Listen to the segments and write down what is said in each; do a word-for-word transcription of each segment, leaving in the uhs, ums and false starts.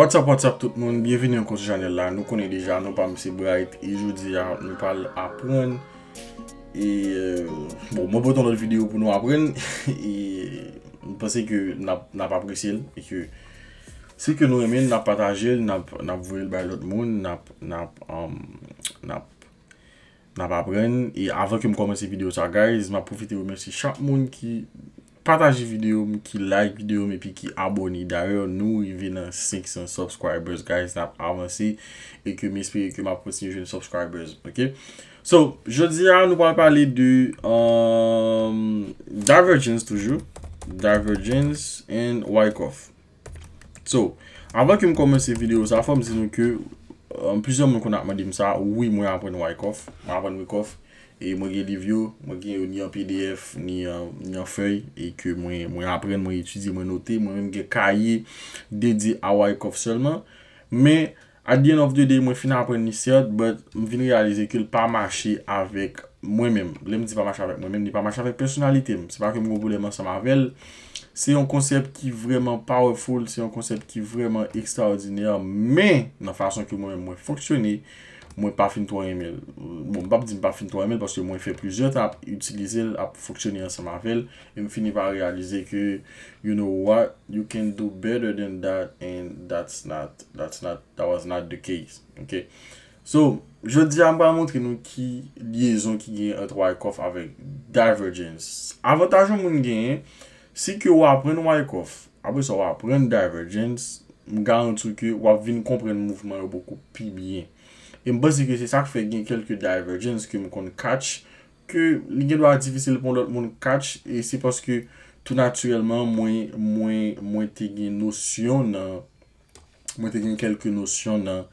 What's up, what's up tout moun? Byenvini ankò sou chanèl la. Nou konnen deja, non pa m se Bright e jodi a nou pral aprann e, euh, bon, mwen pote yon lòt videyo pou nou aprann e m panse ke n ap, n ap apresye l e ke si ke nou renmen l, n ap pataje l, n ap, n ap voye l bay lòt moun, n ap, n ap, um, n ap n ap aprann. E avan ke m kòmanse videyo sa, guys, m ap pwofite remèsye chak moun ki pataje videyo m, ki like videyo m epi ki abòne. Dayè, nou rive nan senk san subscribers, guys, n ap avanse e ke m espere ke m ap kontinye jwenn subscribers, ok? So, jodi a, nou pral pale de, um, Divergence toujou. Divergence and Wyckoff. So, avan ke m kòmanse videyo sa, fò m di nou ke, euh, plizyè moun konn ap mande m sa. Wi, mwen aprann Wyckoff. Mwen aprann Wyckoff. E mwen gen liv yo, mwen gen yo ni an P D F, ni an, ni an fèy, e ke mwen, mwen aprann, mwen etidye, mwen note, mwen menm gen kaye dedye a Wyckoff sèlman. Men, at the end of the day, mwen fin aprann li sèt, but m vin reyalize ke l pa mache avèk mwen menm. Lè m di pa mache avèk mwen menm, li pa mache avèk pèsonalite m. Se pa ke m gen pwoblèm ansanm avè l. Se yon konsèp ki vrèman powerful, se yon konsèp ki vrèman ekstraòdinè, men nan fason ke mwen menm mwen fonksyone, mwen pa fin twò renmen l. Bon, m p ap di m pa fin twò renmen l, paske mwen fè plizyè tan ap itilize l, ap fonksyone ansanm avè l, e m fini pa reyalize ke, you know what, you can do better than that, and that's not, that's not, that was not the case. Ok? So, jodi a, m pral montre nou ki lyezon ki gen ant Wyckoff avèk Divergence. Avantaj yon moun genyen, si ke w aprann Wyckoff, apre sa w aprann Divergence, m garanti w ke w ap vin konprann mouvman yo bokou pi byen. E m panse ke se sa k fè gen kèlke Divergence ke m konn catch, ke li gen dwa difisil pou yon lòt moun catch, e se paske tou natirèlman, mwen, mwen, mwen te gen nosyon nan mwen te gen kèlke nosyon nan,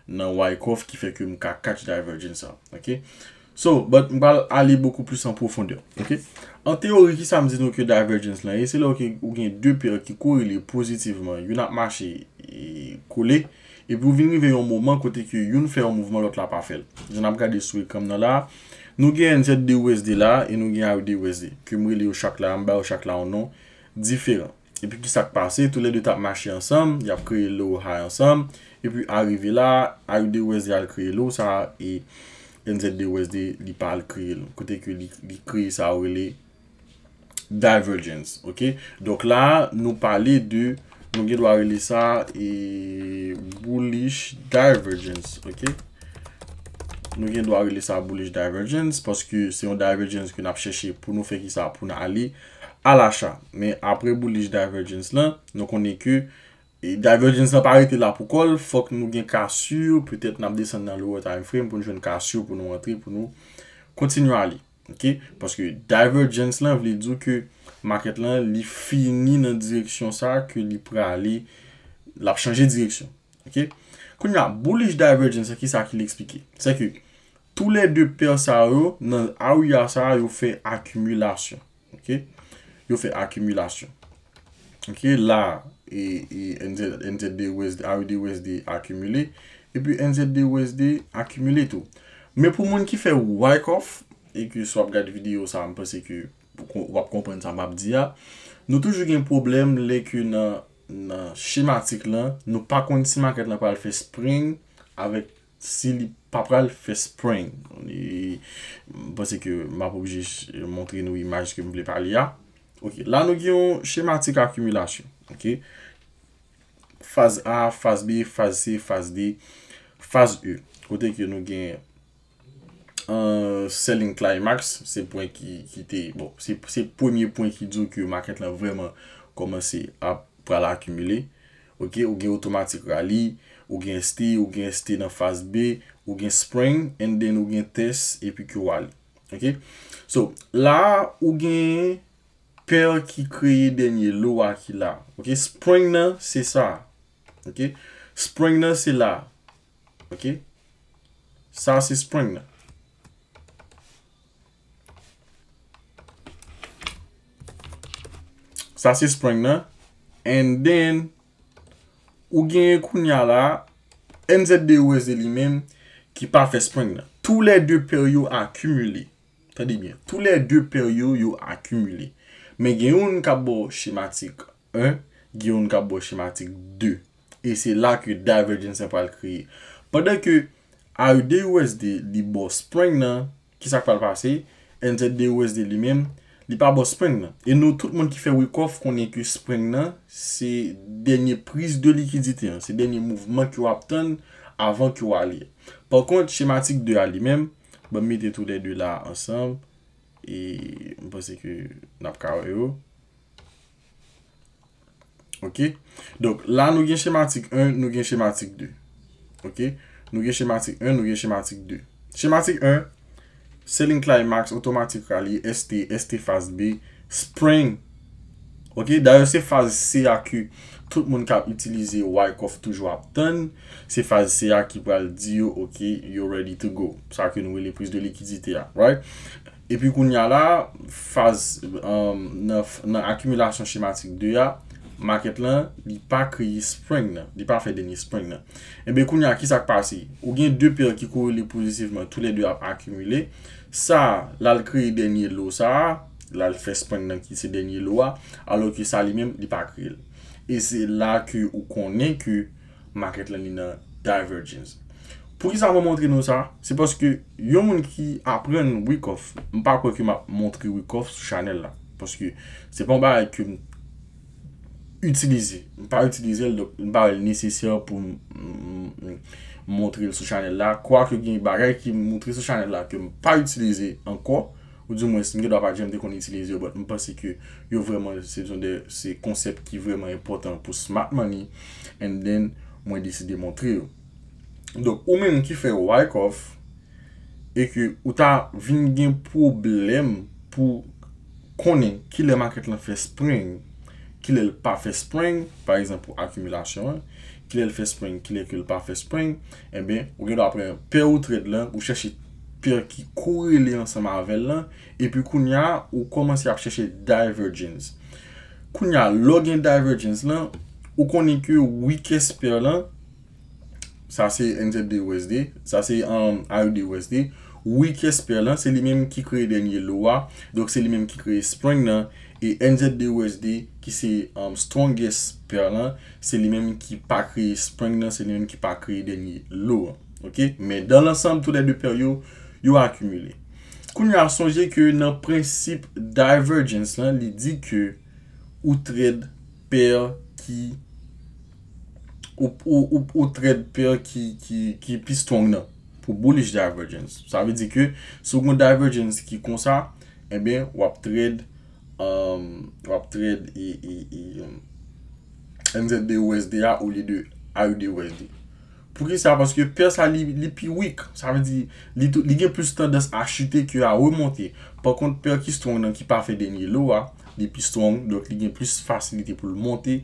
nan Wyckoff ki fè ke m ka catch Divergence sa, ok? So, but m pral ale bokou plis an pwofondè, ok? An teyori, kisa m di nou ke Divergence lan ye? Se lè ke ou gen de pè ki korele pozitivman, youn ap mache e kole, epi ou vin rive yon moman kote ke youn fè yon mouvman, lòt la pa fè l. Jan n ap gade sou ekran m nan la, nou gen N Z D U S D la, e nou gen A U D U S D, ke m rele yo chak la, m ba yo chak la yon non diferan. Epi kisa k pase? Toulède t ap mache ansanm, y ap kreye low high ansanm. Epi arive la, A U D U S D al kreye low sa, e N Z D U S D li pa al kreye l. Kote ke li, li kreye sa yo rele divergence, ok? Donk la, nou pale de, nou gen dwa rele sa, e, bullish divergence, ok? Nou gen dwa rele sa bullish divergence, paske se yon divergence ke n ap chèche pou nou fè kisa, pou n ale alacha. Men apre bullish divergence lan, nou konnen ke, e, divergence lan pa rete la pou kò l, fòk nou gen cassure, petèt n ap desann nan lower time frame pou n jwenn cassure, pou nou antre, pou nou kontinye ale. Ok? Paske divergence lan vle di ke market lan, li fini nan direksyon sa ke li prale, l ap chanje direksyon. Ok? Kounye a, bullish divergence, kisa ki l eksplike? Se ke toulède pè sa yo, nan area sa, yo fè akimilasyon. Ok? Yo fè akimilasyon. Ok? La, e, e N Z, N Z D U S D, A U D U S D akimile. Epi N Z D U S D akimile tou. Men pou moun ki fè Wyckoff, e ke si w ap gade videyo sa, m panse ke w ap konprann sa m ap di a. Nou toujou gen pwoblèm lè ke nan, nan chematik lan, nou pa konn si market lan pral fè spring avèk si li pa pral fè spring. E m panse ke m ap oblije ch-, montre nou imaj ke m vle pale a. Ok, la nou gen yon chematik akimilasyon. Ok? Faz A, faz B, faz C, faz D, faz E. Kote ke nou gen, euh, selling climax, se pwen ki, ki te, bon, se, se premye pwen ki di w ke market lan vrèman kòmanse ap pral akimile. Ok, ou gen automatic rally, ou gen S T, ou gen S T nan faz B, ou gen spring, and then ou gen test, epi ke w ale. Ok? So, la, ou gen pè ki kreye dènye low a ki la. Ok? Spring nan, se sa. Ok? Spring nan, se la. Ok? Sa, se spring nan. Sa, se spring nan. And then, ou genyen kounye a la, N Z D U S D li menm, ki pa fè spring nan. Toulède pè yo akimile. Tande byen. Toulède pè yo, yo akimile. Men gen youn k ap ba w chematik en, gen youn k ap ba w chematik de. E se la ke divergence lan pral kreye. Pandan ke A U D U S D li ba w spring nan, ki sa k pral pase? N Z D U S D li menm, li pa ba w spring nan. E nou tout moun ki fè wick off konnen ke spring nan se dènye priz de likidite an, se dènye mouvman ke w ap tann avan ke w ale. Pa kont, chematik de a li menm, ban m mete tou lè de la ansanm, e m panse ke n ap ka wè yo. Ok. Donk, la nou gen chematik en, nou gen chematik de. Ok. Nou gen chematik en, nou gen chematik de. Chematik en, selling climax, automatic rally, S T, S T phase B, spring. Ok. Dayè, se faz C a ke tout moun k ap itilize Wyckoff toujou ap tann. Se faz C a ki pral di yo, ok, yo ready to go. Sa ke nou rele priz de likidite a, right? Epi kounye a la, faz, um, nan, nan akimilasyon chematik de a, market lan, li pa kreye spring nan, li pa fè dènye spring nan. Enben, kounye a, ki sa k pase? Ou gen de pè ki korele pozitivman, toulède ap akimile. Sa, l al kreye dènye low sa a, l al fè spring nan ki se dènye low a, alò ke sa li menm, li pa kreye l. E se la ke ou konnen ke market lan li nan divergence. Poukisa mwen montre nou sa? Se paske yon moun ki aprann Wyckoff, m pa kwè ke m ap montre Wyckoff sou chanèl la. Paske se pa yon bagay ke m itilize. M pa itilize l, donk m pa wè l nesesè pou m, m, m, m montre l sou chanèl la. Kwake gen bagay ki m montre sou chanèl la ke m pa itilize ankò, ou dimwens m gen dwa pa t janm te konn itilize yo, but m panse ke yo vrèman, se yon de, se konsèp ki vrèman enpòtan pou smart money, and then mwen deside montre yo. Donk, ou menm ki fè Wyckoff, e ke ou ta vin gen pwoblèm pou konnen kilè market lan fè spring, kilè l pa fè spring, pa egzanp, pou akimilasyon an, kilè l fè spring, kilè ke l pa fè spring, enben, ou gen dwa pran pè ou trade lan, ou chèche pè ki korele ansanm avè l lan, epi kounye a, ou kòmanse ap chèche divergence. Kounye a, lè w gen divergence lan, ou konnen ke weakest pè lan, sa se N Z D U S D, sa se, um, A U D U S D. Weakest pè lan, se li menm ki kreye dènye low a. Donk, se li menm ki kreye spring nan. E N Z D U S D, ki se, um, strongest pè lan, se li menm ki pa kreye spring nan, se li menm ki pa kreye dènye low an. Ok? Men, dans l'ensemble, toulède pè yo, yo akimile. Kounye a, sonje ke nan prensip divergence lan, li di ke ou trade pè ki ou, ou, ou, ou trade pè ki, ki, ki pi strong nan pou bullish divergence. Sa vle di ke si w gen divergence ki konsa, enben, w ap trade, um, w ap trade e, e, e, um, N Z D U S D a olye de A U D U S D. Poukisa? Paske pè sa li, li pi weak. Sa vle di li, tou- li gen plis tandans a chite ke a remonte. Pa kont, pè ki strong nan ki pa fè dènye low a, li pi strong, donk li gen plis fasilite pou l monte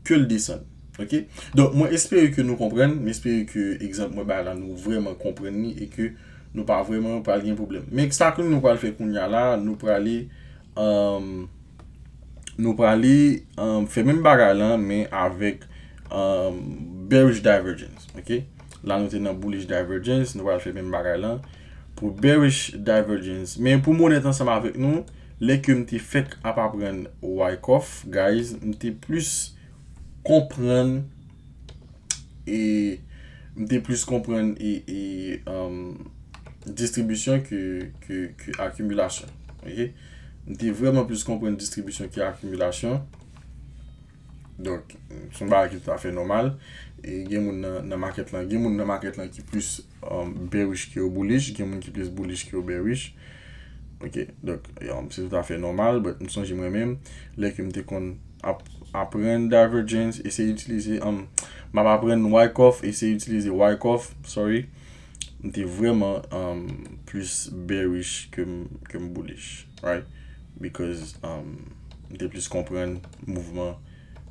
ke l desann. Ok? Donk, mwen espere ke nou konprann, mwen espere ke egzanp mwen bay la nou vrèman konprann li e ke nou pa vrèman pral gen pwoblèm. Men sa ke nou pral fè kounye a la, nou prale, um, nou prale, um, fè menm bagay lan, men avèk, um, bearish divergence. Ok? La nou te nan bullish divergence, nou pral fè menm bagay lan pou bearish divergence. Men pou m onèt ansanm avèk nou, lè ke m te fèk ap aprann Wyckoff, guys, m te plis konprann e m te plis konprann e, e, um, distribisyon ke, ke, ke akimilasyon. Ok? M te vrèman plis konprann distribisyon ke akimilasyon. Donk, se yon bagay ki toutafè nòmal. E gen moun nan, nan market lan, gen moun nan market lan ki plis, um, bearish ke yo bullish, gen moun ki plis bullish ke yo bearish. Ok, donk, um, se toutafè nòmal, but m sonje mwen menm, lè ke m te konn ap, aprann divergence, eseye itilize, um, m ap aprann Wyckoff, eseye itilize Wyckoff, sorry, m te vrèman, um, plis bearish ke m, ke m bullish, right? Because, um, m te plis konprann mouvman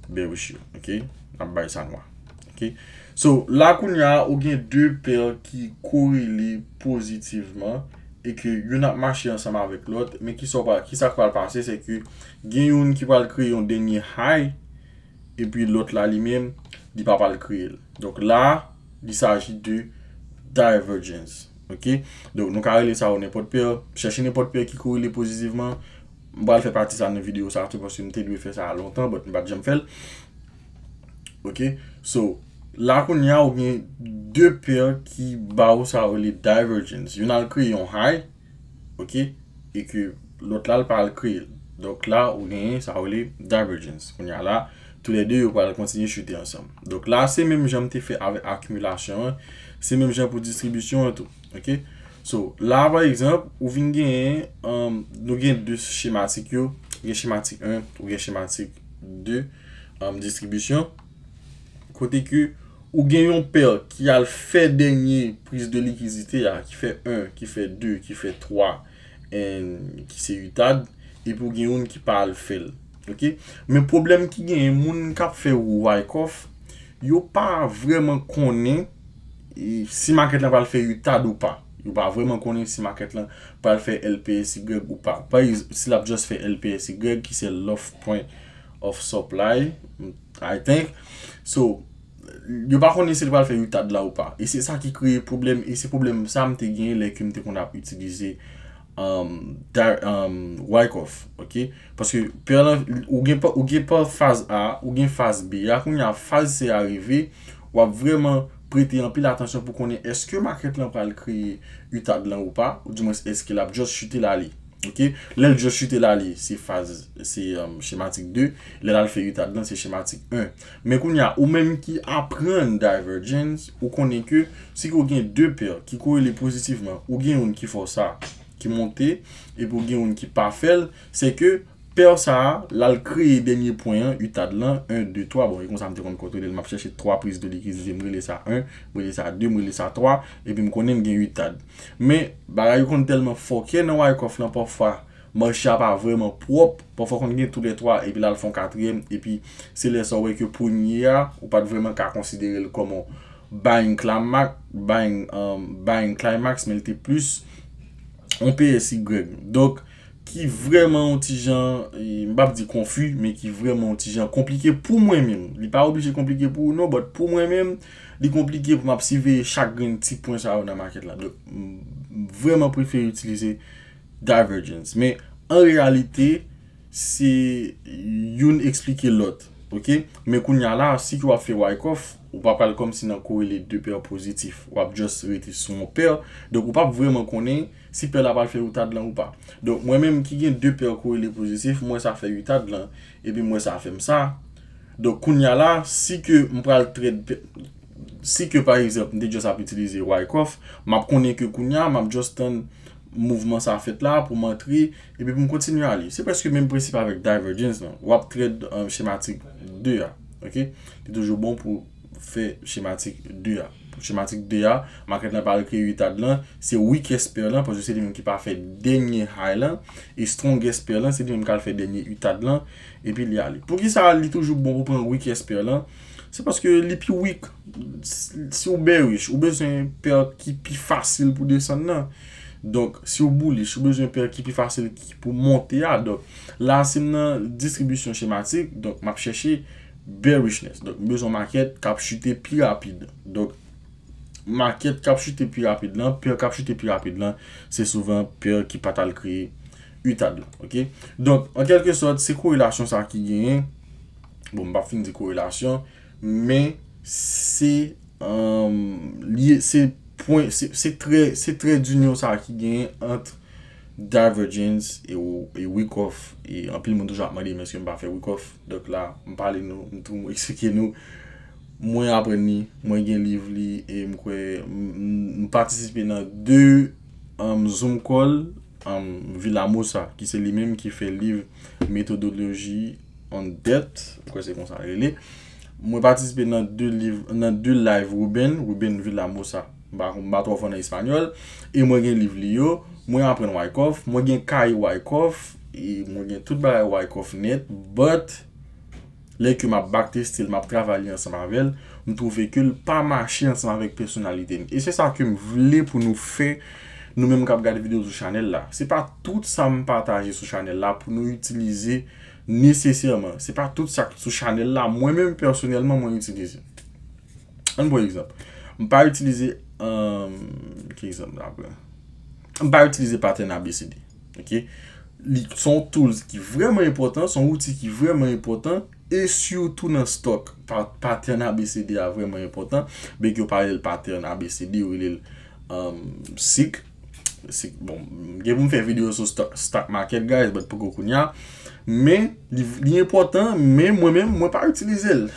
bearish yo, ok? N ap bay sa nwa, ok? So, la kounye a, ou gen de pè ki korele pozitivman e ke youn ap mache ansanm avèk lòt, men ki sa w pral, ki sa k pral pase, se ke gen youn ki pral kreye yon dènye high, epi lòt la li menm, li pa pral kreye l. Donk la, il s'agit de divergence. Ok? Donk, nou ka rele sa yo nenpòt pè. Chèche nenpòt pè ki korele pozitivman. M pral fè pati sa nan videyo sa tou, paske m te dwe fè sa a lontan, but m pa t janm fè l. Ok? So, la kounye a ou gen de pè ki ba ou sa yo rele divergence. Youn al kreye yon high, ok? E ke lòt la l pa al kreye l. Donk la, ou genyen sa yo rele divergence. Kounye a la, toulède yo pral kontinye chute ansanm. Donk la, se menm jan m te fè avèk akimilasyon an, se menm jan pou distribisyon an tou. Ok? So, la, pa egzanp, ou vin genyen, um, nou gen de chematik yo, ou gen chematik en, ou gen chematik de, um, distribisyon, kote ke ou gen yon pè ki al fè dènye priz de likidite a, ki fè en, ki fè de, ki fè twa, and ki se utad, epi ou gen youn ki pa al fè l. Ok? Men pwoblèm ki genyen, moun k ap fè Wyckoff, yo pa vrèman konnen e, si makèt lan pral fè utad ou pa. Yo pa vrèman konnen si makèt lan pral fè L P S Y ou pa. Pa egzanp, si l ap just fè L P S Y, ki se Love Point of Supply, I think. So, yo pa konnen si l pral fè utad la ou pa. E se sa ki kreye pwoblèm, e se pwoblèm sa m te genyen lè ke m te konn ap itilize um, Dar, um, Wyckoff, ok? Paske pè lan, ou gen pa, ou gen pa faz A, ou gen faz B. A kounye a, faz C a rive, w ap vrèman prete anpil atansyon pou konnen èske makèt lan pral kreye utad lan ou pa, ou dimwens èske l ap just chute l ale. Ok? Lè l just chute l ale, se faz, se um, chematik de. Lè l al fè utad lan, se chematik en. Men kounye a, ou menm ki aprann divergence, ou konnen ke si ke w gen de pè ki korele pozitivman, ou gen youn ki fè w sa, ki monte, epi w gen youn ki pa fè l, se ke pè sa a, l al kreye dènye pwen an, utad lan, en, de, twa. Bon, e konsa m te konn kontwole l, m ap chèche twa priz de likidite, m rele sa en, m rele sa de, m rele sa twa, epi m konnen m gen utad. Men, bagay yo konn tèlman fòkè nan Wyckoff lan, pafwa, mache a pa vrèman pwòp, pafwa konn gen toulètwa, epi l al fè yon katriyèm, epi se lè sa w wè ke premye a, ou pa t vrèman ka konsidere l kòm yon buying climax, buying, um, buying climax, men l te plis yon P S Y. Donk, ki vrèman yon ti jan, e, m p ap di konfi, men ki vrèman yon ti jan konplike pou mwen menm. Li pa oblije konplike pou ou non, but pou mwen menm, li konplike pou m ap siveye chak grenn ti pwen sa yo nan makèt la. Donk, m vrèman prefere itilize divergence. Men, an reyalite, se youn eksplike lòt. Ok? Men kounye a la, si ke w ap fè Wyckoff, ou pa pral kòmsi nan korele de pè pozitif. W ap just rete sou yon pè. Donk, ou p ap vrèman konnen si pè la pral fè utad lan ou pa. Donk, mwen menm ki gen de pè korele pozitif, m wè sa fè utad lan, epi m wè sa fè m sa. Donk, kounye a la, si ke m pral trade pè, si ke, pa egzanp, m te just ap itilize Wyckoff, m ap konnen ke kounye a, m ap just tann mouvman sa fèt la pou m antre, epi pou m kontinye ale. Se prèske menm prensip avèk divergence lan. W ap trade, um, chematik de a, ok? Li toujou bon pou fè chematik de a. Pou chematik de a, makèt lan pa al kreye utad lan, se weakest pair lan, paske se li menm ki pa fè dènye high lan, e strongest pair lan, se li menm ki al fè dènye utad lan, epi li ale. Poukisa li toujou bon pou pran weakest pair lan? Se paske li pi weak. Si w bearish, ou bezwen pè ki pi fasil pou desann nan. Donk, si w bullish, ou bezwen pè ki pi fasil ki pou monte a. Donk, la, si m nan distribisyon chematik, donk, m ap chèche bearishness. Donk, m bezwen yon makèt k ap chute pi rapid. Donk, makèt k ap chute pi rapid lan, pè k ap chute pi rapid lan, se souvan pè ki pa t al kreye utad lan, ok? Donk, an kèlke sòt, se korelasyon sa ki genyen. Bon, m p ap fin di korelasyon, men se, um, li, se pwen, se, se trè, se trè dinyon sa ki genyen ant divergence e, e Wyckoff. E anpil moun toujou ap mande m èske m pa fè Wyckoff. Donk la, m pale nou, m tou, m eksplike nou. Mwen aprann li, mwen gen liv li, e m kwè, m, m, m patisipe nan de, um, Zoom call, um, Villamosa, ki se li menm ki fè liv Methodology on Debt, m kwè se konsa l rele. Mwen patisipe nan de liv, nan de live Ruben, Ruben Villamosa. M pa, m pa twò fò nan espanyòl. E mwen gen liv li yo. Mwen aprann Wyckoff. Mwen gen kay Wyckoff. E mwen gen tout bagay Wyckoff nèt. But, lè ke m ap backteste l, m ap travay li ansanm avè l, m twouve ke l pa mache ansanm avèk pèsonalite m. E se sa ke m vle pou nou fè, nou menm k ap gade videyo sou chanèl la. Se pa tout sa m pataje sou chanèl la pou nou itilize nesesèman. Se pa tout sa k sou chanèl la, mwen menm pèsonèlman, mwen itilize. Ann pran egzanp. M pa itilize, um, ki egzanp m ta pran? M pa itilize patèn A B C D. Ok? Li se yon tools ki vrèman enpòtan, se yon outi ki vrèman enpòtan, e sitou nan stock. Pa- pattern A B C D a vrèman enpòtan. Byen ke yo pa rele l pattern A B C D, yo rele l um, sik. Sik, bon, m gen pou m fè videyo sou stock, stock market, guys, but poko kounye a. Men li, li enpòtan, men mwen menm mwen pa itilize l.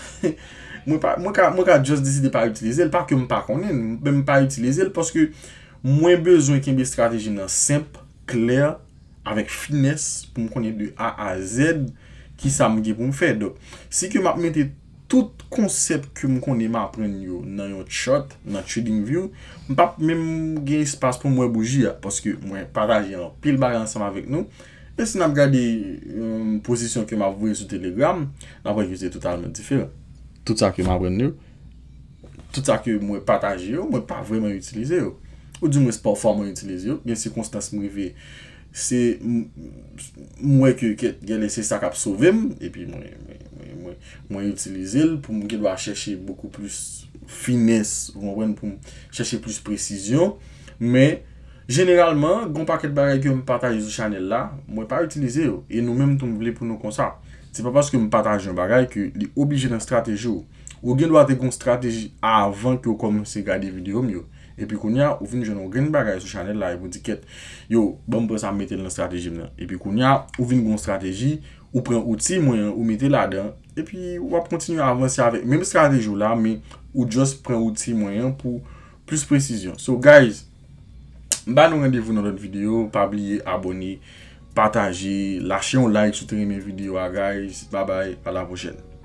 Mwen pa mwen ka mwen ka just deside pa itilize l, pa ke m pa konnen l, men m pa itilize l paske mwen bezwen kenbe estrateji m nan senp, klè, avèk finès pou m konnen de A a Z ki sa m gen pou m fè. Donk, si ke m ap mete tout konsèp ke m konnen m aprann yo nan yon chart, nan TradingView, m p ap menm gen espas pou m wè bouji a, paske mwen pataje anpil bagay ansanm avèk nou. E si n ap gade um, pozisyon ke m ap voye sou Telegram, n ap wè ke se totalman diferan. Tout sa ke m aprann yo, tout sa ke mwen pataje yo, mwen pa vrèman itilize yo. Ou di mwen pafwa mwen itilize yo, gen sikonstans m rive, se m m wè ke kèt genlè se sa k ap sove m, epi mwen mwen mwen mwen mwen itilize l pou m gen dwa chèche bokou plis finès, ou konprann, pou m chèche plis presizyon. Men jeneralman gen yon pakèt bagay ke m pataje sou chanèl la, mwen pa itilize yo, e nou menm tou m vle pou nou konsa. Se pa paske m pataje yon bagay ke li oblije nan estrateji w. Ou gen dwa te gen yon estrateji avan ke w kòmanse gade videyo m yo. Epi kounye a, ou vin jwenn yon grenn bagay sou chanèl la, epi w di kèt, yo, ban m pran sa m mete l nan estrateji m nan. Epi kounye a, ou vin gen yon estrateji, ou pran outi mwen an, ou mete ladan, epi w ap kontinye avanse avèk menm estrateji w la, men ou just pran outi mwen an pou plis presizyon. So guys, m ba nou randevou nan lòt videyo, pa bliye abòne, pataje, lache yon like si w te renmen videyo a, guys. Bye bye, a la pwochèn.